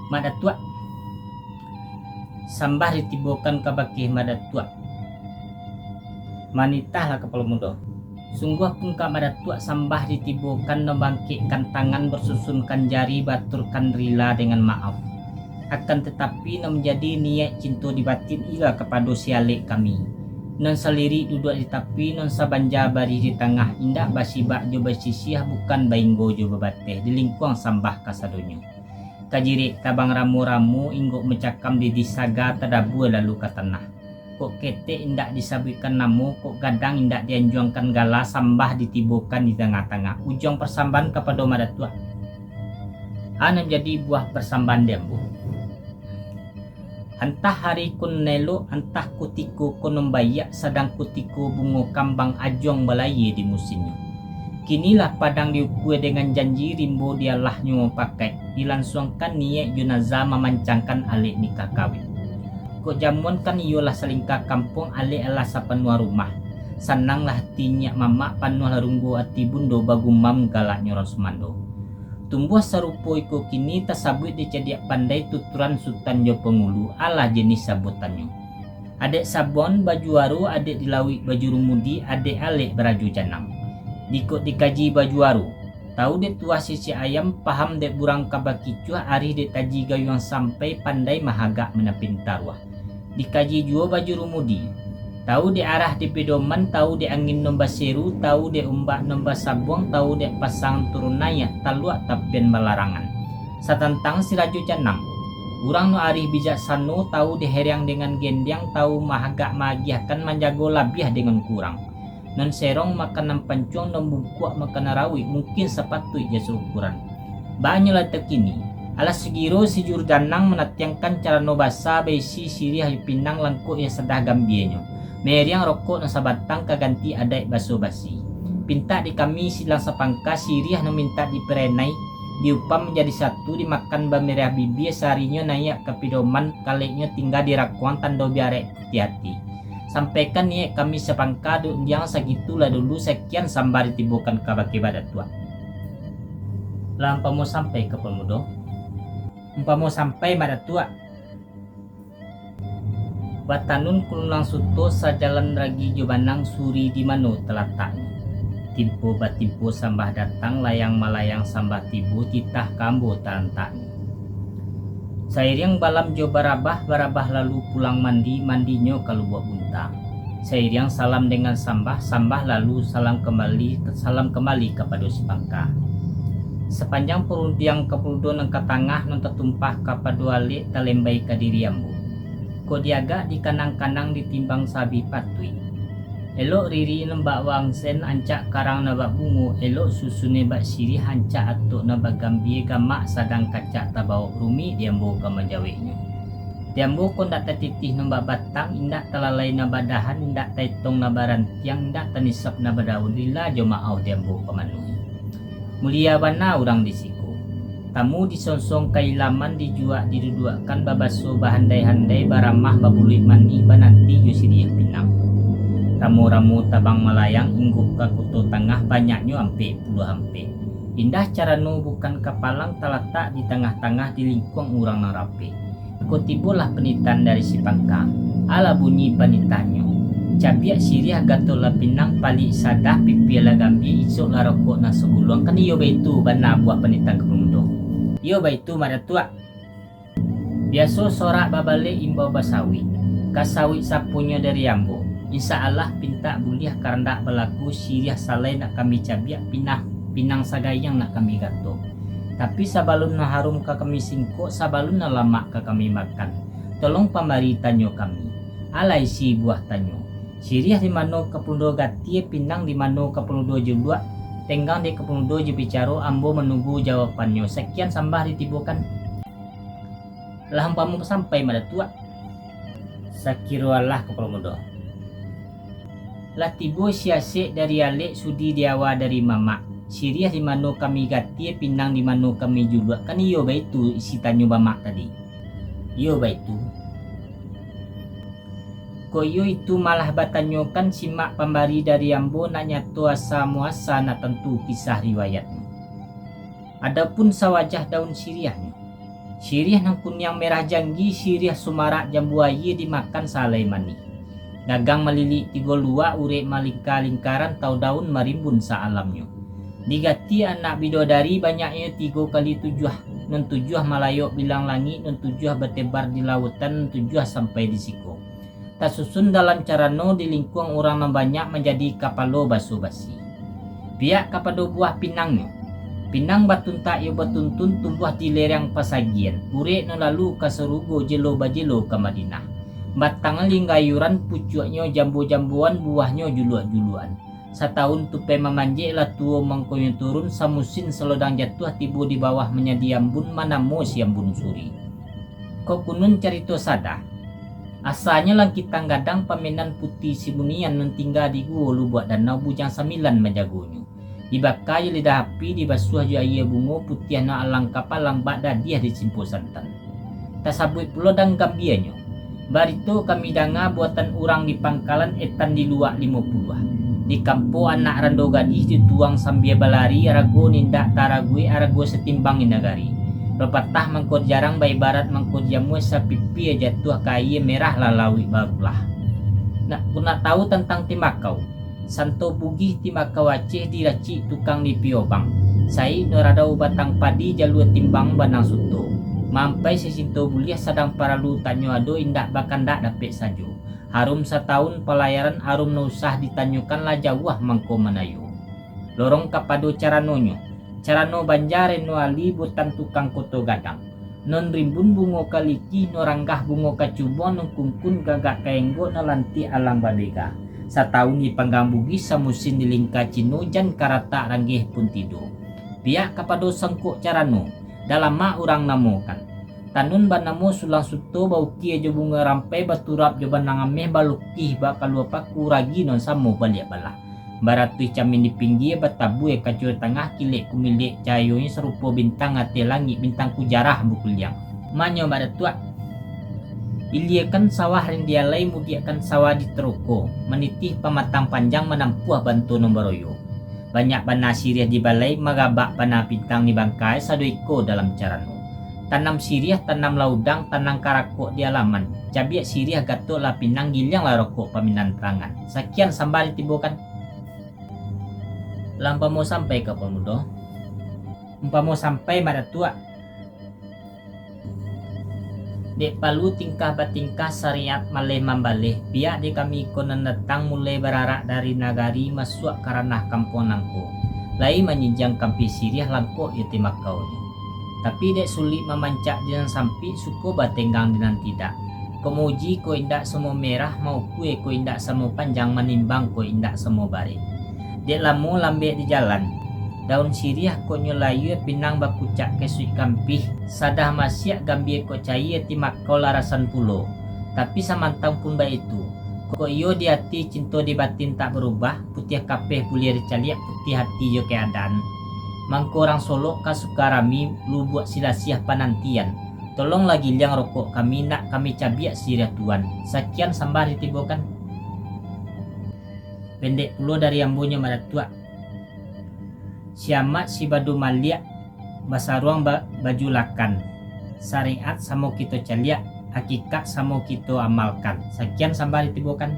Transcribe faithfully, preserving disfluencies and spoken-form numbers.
Mak Datuak, sambah ditibokan kabake Mak Datuak. Manitahlah kapalo mudo. Sungguah pun ka Mak Datuak sambah ditibokan, nan bangkekkan tangan, basusunkan jari, baturkan rila dengan maaf. Akan tatapi, nan manjadi niaik cinto di batin ialah kapado si alek kami, nan salirik duduak di tapi, nan sabanja barih di tangah, indak basibak jo basisiah, bukan bainggo jo babateh, di lingkuang sambah kasadonyo. Kajirek tabang ramo-ramo, inggok macakam di disaga, tadabua lalu ka tanah. Kok ketek indak disabuikkan namo, kok gadang indak dianjuangkan gala, sambah ditibokan di tangah-tangah. Ujuang parsambahan kapado Mak Datuak. Ha nan jadi buah parsambahan di ambo. Antah ari ko nan elok, antah kutiko ko nan baiak, sadang kutiko bungo kambang ajuang balayie di musimnyo. Kini lah padang diukua dengan janji, rimbo dialahnyo mupakaik, dilansuangkan niaik jo nazar mamancangkan alek nikah kawin. Kok jamuan kan iyolah salingka kampuang, alek alah sapanuah rumah. Sananglah ati nyiak mamak, panuahlah runggo ati bundo, bagumam galaknyo urang sumando. Tumbuah sarupo iko kini, tasabuik dek cadiak pandai, tuturan sutan jo pangulu, alah jenih sabutannyo. Adek sabuang bajuaro, adek di lauik bajurumudi, adek alek barajo janang. Jikok dikaji bajuaro, tau dek tuah sisik ayam, paham dek burang ka bakicuah, arih dek taji gayuang sampai, pandai mahagak manapin taruah. Dikaji juo bajurumudi, tau dek arah di pedoman, tau dek angin nan baseru, tau dek umbak nan basabuang, tau dek pasang turun naiak, taluak tapian balarangan. Satantang si rajo janang, urang nan arih bijaksano, tau dek heriang dengan gendiang, tau mahagak maagiahkan, manjago labiah dengan kurang. Nan serong makan nan pancuang, nan bungkuak makan nan rawik, mungkin sapatuik jaso ukuran. Baa nyo lah takini, alah sagiro si juru janang manatiangkan carano basa, baisi siriah jo pinang, langkok nan sadah gambianyo, mairiang rokok nan sabatang, ka ganti adaik baso basi. Pintak dek kami silang sapangka, siriah nan mintak diparenai, diupam manjadi satu, dimakan bamirah bibia, sarinyo naiak ka pidoman, kaleknyo tingga di rakuang, tando biaraik putiah ati. Sampaikan niaik kami sapangka, dek undiang sagitulah dulu, sakian sambah ditibokan kabake Mak Datuak. Lah umpamo sampai ka pamudo, umpamo sampai Mak Datuak. Batanun kulunang suto, sajalan ragi jo banang, suri di mano talataknyo. Timpo batimpo sambah datang, layang malayang sambah tibo, titah ka ambo talantaknyo. Sairiang balam jo barabah, barabah lalu pulang mandi, mandinyo ka Lubuak Bunta. Sairiang salam dengan sambah, sambah lalu salam kambali, salam kambali kapado si pangka. Sapanjang parundiang kapaludo nan ka tangah, nan tatumpah kapado alek, talembai ka diri ambo. Kok diagak dikanang-kanang, ditimbang sabih patuik. Elok riri nan bak wangsen, ancak karang nan bak bungo, elok susunnyo bak siriah, ancak atok nan bak gambia, gamak sadang kacak tabawok, rumik di ambo ka manjaweknyo. Di ambo ko ndak tatitih nan bak batang, indak talalai nan bak dahan, indak taetong nan bak rantiang, indak tanisap nan bak daun, rila jo maoh di ambo ka manuhi. Mulia bana urang di siko. Tamu disonsong ka ilaman, dijuak diduduakkan, babaso bahandai-handai, baramah babuluik manih, bananti jo siriah pinang. Ramo-ramo tabang malayang, inggok ka kuto tangah, banyaknyo ampek puluah ampek. Indah carano bukan kapalang, talatak di tangah-tangah, di lingkuang urang nan rapek. Ko tibolah panitahan dari si pangka. Alah bunyi panitahnyo. Cabiak siriah, gatok lah pinang, palik sadah, pipia lah gambia, isok lah rokok nan saguluang. Kan iyo baitu bana buah panitahan ka pamudo. Iyo baitu, Mak Datuak. Biaso sorak babalek, imbau basawik. Ka sawik saponyo dari ambo. Insya Allah, pintak buliah, karandak balaku, siriah salai nak kami cabiak, pinang, pinang sagayang nak kami gatok. Tapi sabalun nan harum ka kami singkok, sabalun nan lamak ka kami makan, tolong pambari tanyo kami, alah isi buah tanyo. Siriah di mano kapaludo gatie, pinang di mano kapaludo juluak, tenggang dek kapaludo jo bicaro, ambo manunggu jawabannyo. Sakian sambah ditibokan. Lah umpamo sampai, Mak Datuak. Sakiro alah kapalo mudo. Lah tibo si asek dari alek, sudi diawa dari mamak. Siriah di mano kami gatie, pinang di mano kami juluak, kan iyo baitu isi tanyo bamak tadi. Iyo baitu. Kok iyo itu malah batanyokan, simak pambari dari ambo, nak nyato asa muasa, nak tantu kisah riwayatnyo. Adopun sawajah daun siriahnyo. Siriah nan kuniang merah janggi, siriah sumarak jambu aia dimakan salai manih. Gagang malilik tigo luak, urek malingka-lingkaran, tau daun marimbun sa-alamnyo. Digati anak bidodari, banyaknyo tigo kali tujuah, nan tujuah malayok bilang langik, nan tujuah batebar di lautan, nan tujuah sampai di siko. Tasusun dalam carano di lingkuang urang nan banyak manjadi kapalo baso basi. Piak kapado buah pinangnyo. Pinang batuntak iyo batuntun tumbuah di lereng pasagian, urek nan lalu ka sarugo, jelo bajelo ka Madinah. Batang linggayuran, pucuaknyo jambo-jamboan, buahnyo juluak-juluakan. Satahun tupai mamanjek, lah tuo mangkonyo turun, samusin salodang jatuah, tibo di bawah manyadi ambun, manamo si Ambun Suri. Kok kunun carito sadah. Asanyo langkitang gadang, pamenan puti sibunian, nan tingga di guo lubuak danau, bujang sambilan manjagonyo. Dibaka jo lidah api, dibasuah jo aia bungo, putiah nan alang kapalang, bak dadiah disimpo santan. Tasabuik pulo dan gambianyo. Barito kami danga, buatan urang di pangkalan, etan di luak limo puluah. Di kampo anak rando gadih, dituang sambia balari, arago nindak taraguik, arago satimbang di nagari. Bapatah mangko jarang, baibarat mangko jamua, sapipia jatuah ka aia, merah lah lauik barulah. Nak, kok nak tahu tantang timbakau? Santo Bugih timbakau Aceh, diracik tukang di Piobang. Saik no radau batang padi, jalua timbang banang suto. Mampai sasinto buliah, sadang paralu tanyo ado, indak bakandak dapek sajo. Harum satahun palayaran, harum no usah ditanyokan, lah jauah mangko manayo. Lorong kapado caranonyo. Carano banja reno ali, buatan tukang Koto Gadang. Non rimbun bungo kalikih, non ranggah bungo kacubuang, non kungkun gagak ka enggok, non lantiak alang babega. Satahun dipanggang Bugih, samusin di lingka Cino, jan karatak ranggeh pun tido. Piak kapado sangkok carano, Dalamak urang namokan. Tanun banamo sulang suto, baukia jo bungo rampai, baturap jo banang ameh, balukih bak kalua paku, ragi nan samo baliak balah. Baratuih camin di pinggia, batabua kaco tangah, kilek kumilek cahayonyo, sarupo bintang ateh langik, bintang kujarah bakuliang. Manyo badatuak. Iliakan sawah rindialai, mudiakkan sawah di taroko, manitih pamatang panjang, manampuah banto nan baroyo. Banyak bana siriah di balai, magabak bana pintang di bangkai, sado iko dalam carano. Tanam siriah, tanamlah udang, tanam karakok di alaman. Cabiak siriah, gatoklah pinang, gilianglah rokok paminan tangan. Sakian sambah ditibokan. Lah umpamo sampai ka Puang Mudo? Umpamo sampai, Mak Datuak. Dek palu tingkah batingkah, sariat maleh mambaleh, piak di kami ko nan datang, mulai bararak dari nagari, masuak ka ranah kampuang nangko, lai manyinjiang kampia siriah, langkok iyo timakaunyo. Tapi dek sulik mamancak di nan sampik, suko batenggang di nan tidak. Ko mauji ko indak samo merah, maukua ko indak samo panjang, manimbang ko indak samo barek. Dek lamo lambek di jalan. Daun siriah kok nyo layua, pinang bakucak kesuik kampih, sadah masiak gambia kok caia, timakau larasan pulo. Tapi samantang pun baitu, kok iyo di ati, cinto di batin tak barubah, putiah kapeh buliah dicaliak, putiah ati jo keadaan. Mangko urang Solok ka Sukarami, Lubuak Silasiah panantian. Tolonglah giliang rokok kami, nak kami cabiak siriah tuan. Sakian sambah ditibokan. Pendek pulo dari ambo nyo, Mak Datuak. Si amak si badu maliak, basaruang ba-, baju lakan. Syariat samo kito caliak, hakikat samo kito amalkan. Sakian sambah ditibokan.